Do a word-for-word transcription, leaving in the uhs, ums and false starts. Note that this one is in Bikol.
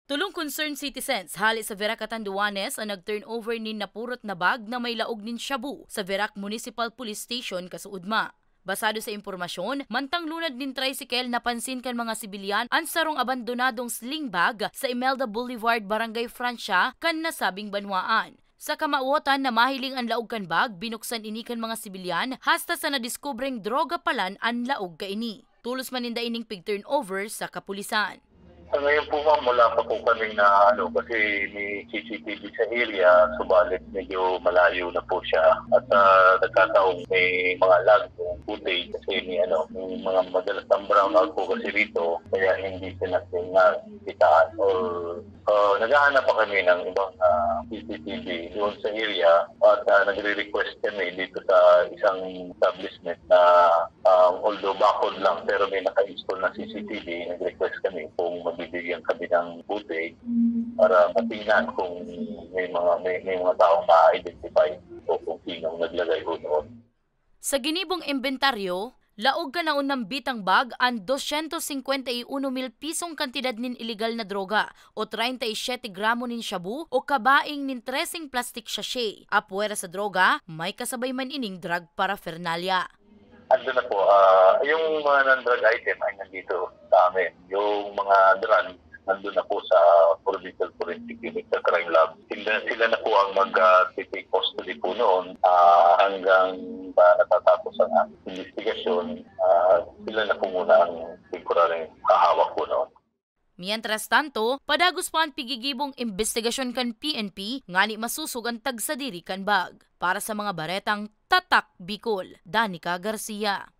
Tolong concerned citizens hale sa Virac, Catanduanes an nag-turnover nin napurot na bag na may laog nin shabu sa Virac Municipal Police Station kasuodma. Basado sa impormasyon, mantang lunad nin tricycle, napansin kan mga sibilyan an sarong abandonadong sling bag sa Imelda Boulevard, Barangay Francia, kan nasabing banwaan. Sa kamawotan na mahiling an laog kan bag, binuksan ini kan mga sibilyan hasta sa nadiskubreng droga palan an laog kaini. Tolos man ninda ining pig-turnover sa kapulisan. Sa ngayon po, ma'am, wala pa po kaming na ano, kasi may C C T V sa area, subalit medyo malayo na po siya. At, ah, nagkataong may mga lag yung footage kasi may ano, may mga madalas ang brownout po kasi rito, kaya hindi siya natin nakitaan or, ah, naghahanap pa kami ng ibang, ah, C C T V doon sa area at, ah, nagre-request kami dito sa isang establishment na, ah, although bakod lang pero may naka-install na C C T V, nag-request kami kung mabibigyan kami ng footage para matingnan kung may mga, may, may mga taong ma-identify o kung sino ang naglagay ho noon. Sa ginibong imbentaryo, laog kan naon nambitang bag an dosyentos singkwenta y uno mil pisong kantidad nin ilegal na droga o treinta y siete gramo nin shabu o kabaing nin treseng plastic sachet. Apwera sa droga, may kasabay man ining drug paraphernalia. Ando na po, ah, yung mga non-drug item ay nandito sa amin. Yung mga drug, nandun na po sa Provincial Forensic Unit sa Crime Lab. Sila, sila na po ang mag, ah, take custody po noon, ah, hanggang sa natatapos ang aming investigasyon, ah, sila na po muna ang temporary hahawak po noon. Mientras tanto, padagos pa an pigigibong imbestigasyon kan P N P ngani masusog an tagsadiri kan bag. Para sa mga baretang Tatak Bicol, Danica Garcia.